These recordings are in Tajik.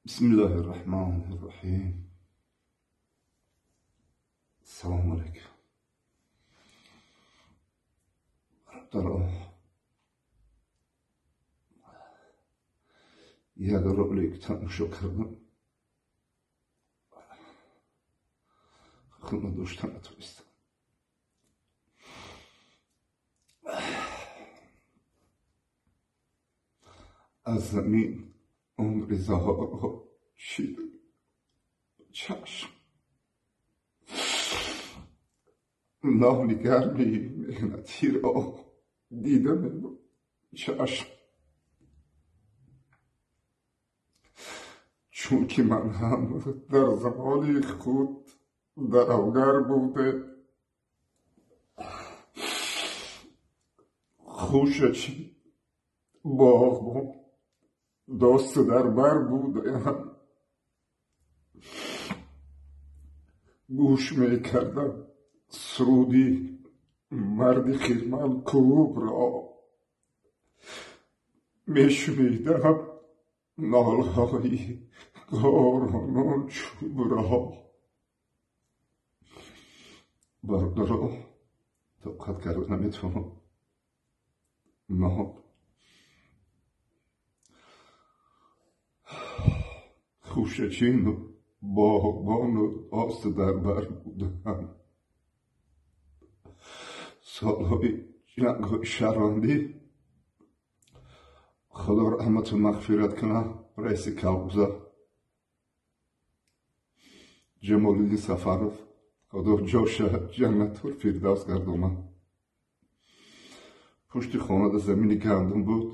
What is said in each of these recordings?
Бисмиллоҳир-раҳмонир-раҳим. Салому алайкум. Бародаро, як ролик тамошо кардам. Худро дошта натонистам. Аз замин он ризаҳоро чидам. Чашм. Нони гарми меҳнатиро дида мебурд чашм. Чунки ман ҳам дар замони худ даравгар буде, хушачи боғбон дост дар бар будаям. Гӯш мекардам суруди марди хирманкӯбро, мешунидам нолҳои горонон чӯбро. Бародаро, тоқат карда наметавонам. Нон хушачину боғбону дост дар бар будам. Солҳои ҷангҳои шаҳрвандӣ, Худо раҳмату мағфират кунад раиси колхоза Ҷамолиддин Сафаров, Худо ҷоша ҷаннатул фирдавс гардонад. Пушти хонада замини гандум буд.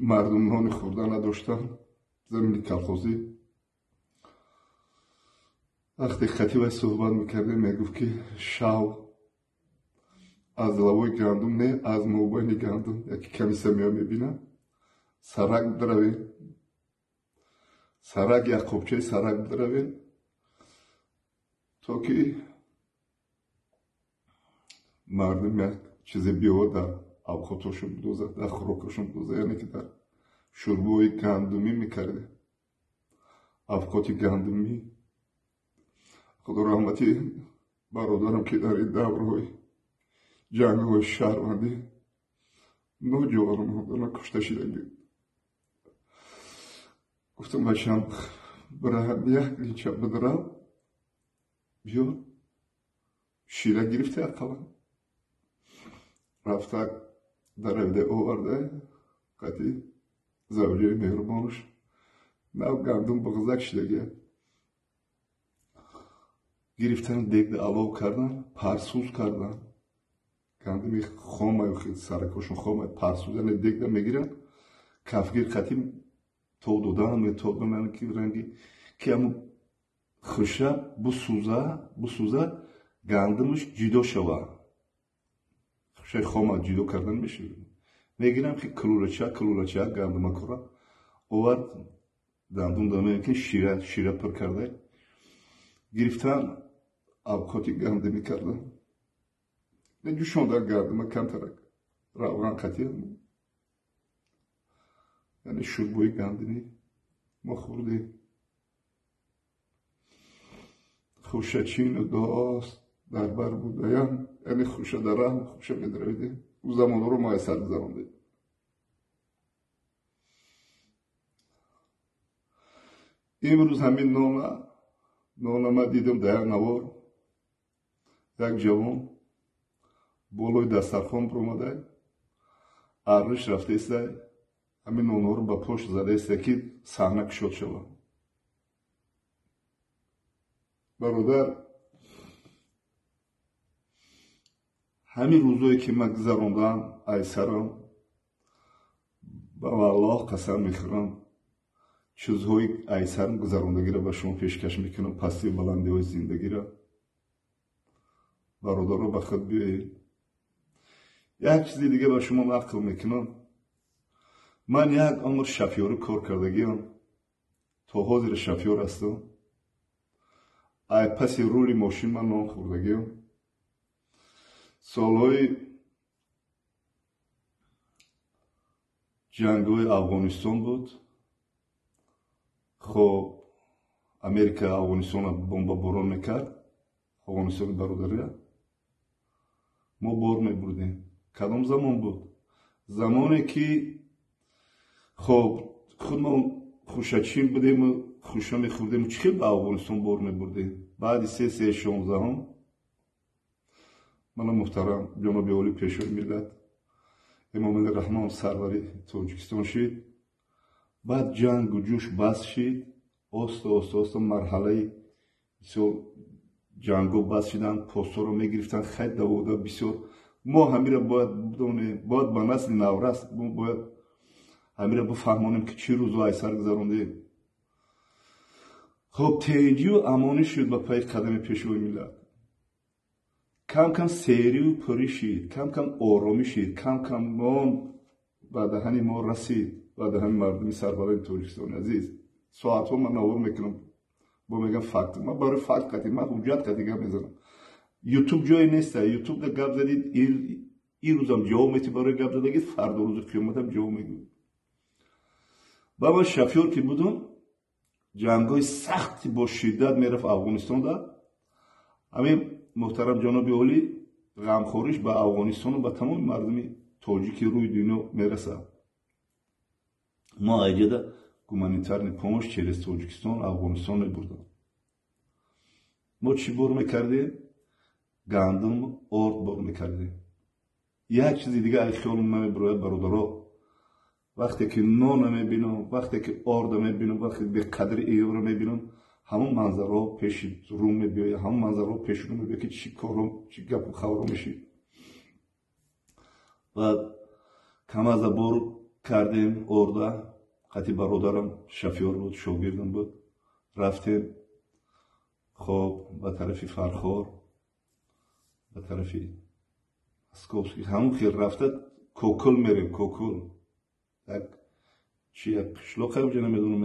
Мардум нони хӯрда надоштанд, замини колхозӣ. Вақте хати вай суҳбат мекардем, мегуфт, ки шав аз лавои гандум не, аз мобайни гандум яке комиссия меояд, мебинад, сарак биравем, сарак як қопчаи сарак биравем, то ки мардум як чизе биёвад, дар авқотошон бидозад, дар хӯрокашон бидозад, яъне ки дар шӯрбои гандумӣ мекардем, авқоти гандумӣ. Худо раҳмати бародарам, ки дар ин даврҳои ҷангҳои шаҳрвандӣ ноҷавонмардона кушта шидагӣ. Гуфтам, бачам, бираҳам як линча бидарам, биё, шира гирифта ақаллан. Рафта даравида оварда, қати завҷаи меҳрубонаш нав гандум бағзак шидагия. Гирифтан, дегда алов кардан, парсӯз кардан. Гандуми хомаю саракошон хомай парсӯз, яъне дегда мегиранд, кафгир қати тоб додан, метоб ки ранги ки ҳаму хуша бусӯза, бусӯза, гандумаш ҷудо шава. Хушаи хома ҷудо кардан мешавад. Мегирам ки кулулача, кулулача гандумакора овард, дандум дама ки шира, шира пур карда. Гирифтан, авқоти гандумӣ кардан. Ҷӯшонда гандума камтарак равған қатӣ, яъне шӯрбои гандумӣ мо хӯрдем. Хушачину дост дар бар будаям, яъне хуша дарам, хуша медаравидем. Ӯ замонҳоро мо аз сар гузарондем. Имрӯз ҳамин нона ман дидам дар як навор, як ҷавон болои дастархон биромада, арриш рафтаиста, ҳамин нонҳоро ба пош задаиста, ки саҳна кушод шавад. Бародар, ҳамин рӯзое ки ман гузарондам айсарам, ба Аллоҳ қасам мехӯрам, чизҳои айсарам гузарондагиро ба шумо пешкаш мекунам, пастию баландиҳои зиндагиро. Бародаро, ба худ биёед. Як чизи дига ба шумо нақл мекунам. Ман як умр шофёрӣ кор кардагиам, то ҳозир шофёр ҳастам. Ай паси рули мошин ман нон хӯрдагиам. Солҳои ҷангҳои Афғонистон буд. Хоб, Америка Афғонистонро бомбаборон мекард, Афғонистони бародария мо бор мебурдем. Кадом замон буд? Замоне ки, хоб, худмон хушачин будему, хуша мехӯрдему, чӣ хел ба Афғонистон бор мебурдем? Баъди сессияи 16-ум мана муҳтарам ҷаноби олӣ, Пешвои миллат Эмомали Раҳмон сарвари Тоҷикистон шид. Баъд ҷангу ҷӯш бас шид. Оста оста оста марҳалаи бисёр ҷангҳо бас шиданд, постҳоро мегирифтанд. Хайр, давода бисёр мо ҳамира бояд бидонем, бояд ба насли наврас мо бояд ҳамира бифаҳмонем, ки чӣ рӯзо ай сар гузарондем. Хоб, тенҷию амонӣ шуд ба пайи қадами Пешвои миллат. Кам кам серию пурӣ шид, кам кам оромӣ шид, кам кам нон ба даҳани мо расид, ба даҳани мардуми сарбаланди Тоҷикистони азиз. Соатҳо ман навор мекунам, бо мегам факт. Ман барои факт қатӣ, ман ҳуҷҷат қатӣ гап мезанам. Ютуб ҷое неста. Ютубда гап задид, ин рӯзам ҷавоб метӣ барои гап задагӣ, фардо рӯзи қиёматам ҷавоб мегӯӣ. Ба ман шофёр ки будум, ҷангҳои сахти бо шиддат мерафт Афғонистонда. Ҳамин муҳтарам ҷаноби олӣ ғамхориш ба Афғонистону ба тамоми мардуми тоҷики рӯи дунё мерасад. Мо айҷада гуманитарный помощь через Тоҷикистон Афғонистон мебурдам. Мо чӣ бор мекардем? Гандум, орд бор мекардем. Як чизи дига ай хиёлам намебирояд, бародаро. Вақте ки нона мебинам, вақте ки орда мебинам, вақте беқадри иёро мебинам, ҳамон манзараҳо пеши рӯ мебиёяд, ҳамон манзараҳо пеши рӯ мебиёяд, ки чӣ корро, чӣ гапу хабарро мешид. Баъд камаза бор кардем орда, қати бародарам, шофёр буд, шогирдам буд, рафтем, хоб, ба тарафи Фархор, ба тарафи Московский. Ҳамон хел рафта Кокул мерем. Кокул як чи, як қишлоқе уҷа, намедонам,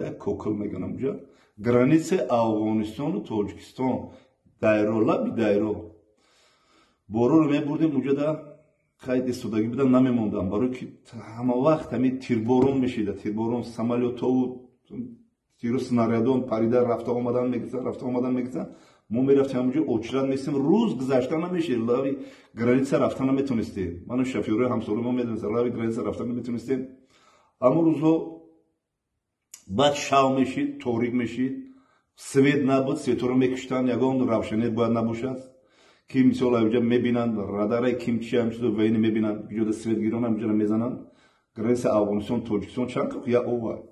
як Кокул мегӯям. Уҷа границаи Афғонистону Тоҷикистон, дайро, лаби дайро. Бороро мебурдем. Уҷада қайд истодагӣ будан намемондам, барои ки ҳама вақт ҳамин тирборон мешида, тирборон, самолётову тиру снарядон парида рафта омадан мегирифтан, рафта омадан мегирифтан. Мо мерафтем ҳамонҷо, очрат местем, рӯз гузашта намешид, лави граница рафта наметонистем. Ману шофёрои ҳамсолаи мо медонистем, лави граница рафта наметонистем. Ҳамон рӯзҳо баъд шав мешид, торик мешид, свет набуд, светҳоро мекуштанд. Ягон равшане бояд набошад, ки мисол аҷа мебинанд радараи ким чи ҳам чизо военный мебинанд, ҷода свет гирон ҳамҷода мезананд. Граница Афғонистон Тоҷикистон чанд я ова.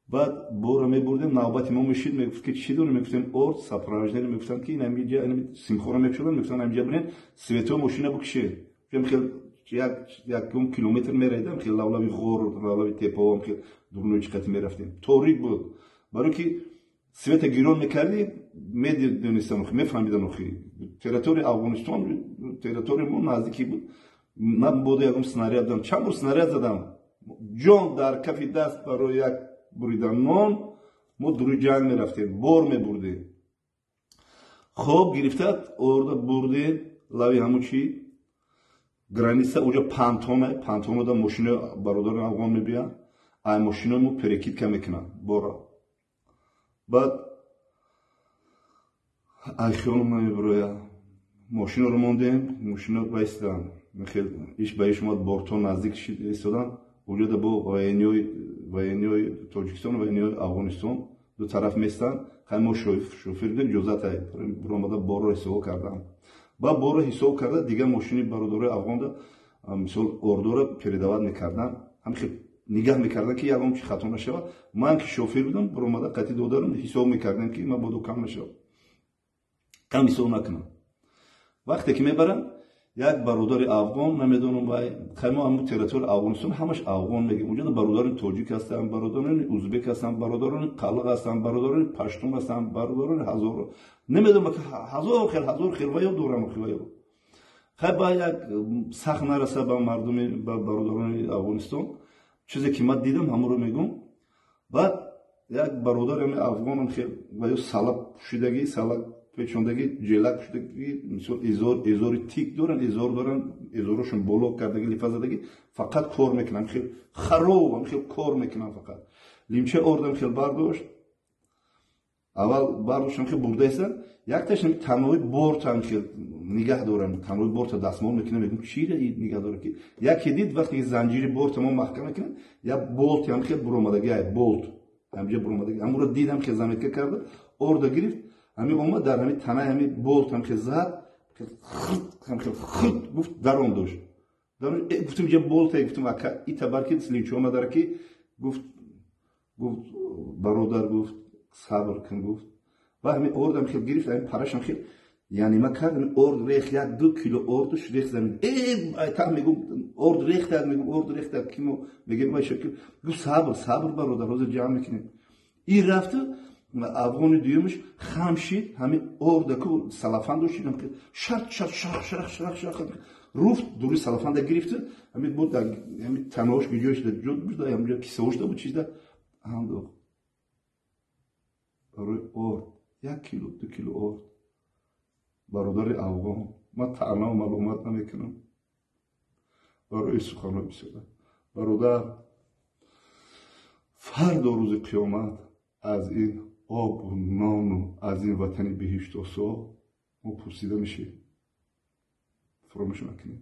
Баъд бора мебурдем, навбати мо мешид, мегуфт, ки чӣ дорем? Мегуфтем, орд, сопровождение. Мегуфтанд, ки инамиҷа симхора мекушоданд, мегуфтанд, ҳамиҷа бирен, светҳои мошина букушед. Хел якум километр мераидам, хел лавлави ғор, лавлави тепаом, хел дурнои чиқати мерафтем. Торик буд, барои ки света гирон мекардӣ, медонистан, мефаҳмидан. Охи, территорияи Афғонистон территорияи мо наздикӣ буд. Набода ягон снаряд дам, чанд бор снаряд задам, ҷон дар кафи даст, барои як буридан нон мо дуруи ҷанг мерафтем, бор мебурдем. Хоб, гирифта орда бурдем лави ҳамун чи граница. Уҷа понтоне, понтонода мошинои бародари афғон мебиёнд, ай мошинои мо перекидка мекунанд бора. Баъд ай хиёлам намебирояд, мошиноро мондем, мошино вайстиданд, иш ба иш омад, бортҳо наздик истоданд. Уҷода бо военниёи Тоҷикистон, военниёи Афғонистон ду тараф местанд. Хай, мо шофер будем, иҷозат биромада борро ҳисоб кардам. Баъд борро ҳисоб карда, дигар мошини бародарои афғонда мисол ордора передавать мекарданд, ҳамихел нигаҳ мекарданд, ки ягон чи хато нашавад. Ман ки шофер будам, биромада қатъи додарам ҳисоб мекардем, ки мабодо кам нашавад, кам ҳисоб накунам. Вақте ки мебарам, як бародари афғон, намедонам, вай хай, мо ҳамун территорияи Афғонистон ҳамаш афғон мегем. Унҷода бародарони тоҷик ҳастанд, бародарони узбек ҳастанд, бародарони қалиқ ҳастанд, бародарони паштун ҳастанд, бародарони ҳазор, намедонам, ҳазор хел, ҳазор хел ваё дорам. Ваё хай, ба як сахт нараса ба мардуми, ба бародарони Афғонистон. Чизе ки ман дидам, ҳамонро мегӯм. Баъд як бародари афғонам хел ваё сала пӯшидагӣ, сала печондагӣ, ҷелак пӯшидагӣ, мисол изор, изори тик доранд, изор доранд, изорошон боло кардагӣ, лифа задагӣ, фақат кор мекунанд, хел хароб, хел кор мекунанд фақат. Лимча ордам хел бардошт, аввал бардоштам, хел бурдаистам, якташ танои бортам хел нигаҳ дорам, танои борта дастмол мекунам, мегум чира нигаҳ дора, ки яке дид, вақте ки занҷири борта мо маҳкам мекунам, як болтиам хел буромадаги, болт ҳамҷа буромадаги, ҳамуро дидам, хел заметка карда, орда гирифт, ҳами омад, дар ҳами танаи ҳами болт ҳам хел зад, хел хирт гуфт, дарон дошт. Гуфтам, ҷа болте, гуфтам, ака, ита барки лимчо надара, ки гуфт, бародар, гуфт, сабр кун, гуфт. Ва ҳами ордам хел гирифт, ҳами парашам хел яъне кард, орд рех, 1-2 кило ордуш рех замин. Та мегум, орд рехтад, мегум, орд рехтад, ки мо мегем, гуфт, сабр, сабр, бародар, ҳозир ҷамъ мекунем. И рафту афғони дуюмаш хам шид, ҳами ордаку салафан дошт, шарт шарт, шарх шарх шарх шарх руфт, дури салафанда гирифту, ҳами буд, ҳами танош гиҷош ҷуд буд, ҳамҷо кисаошда буд, чизда андохт. Барои орд, 1 кило, 2 кило орд. Бародари афғон, ман таънау маълумат намекунам барои суханҳои бисёра. Бародар, фардо рӯзи қиёмат аз ин обу нону аз ин ватани биҳиштосо мо пурсида мешем, фуромӯш накунем.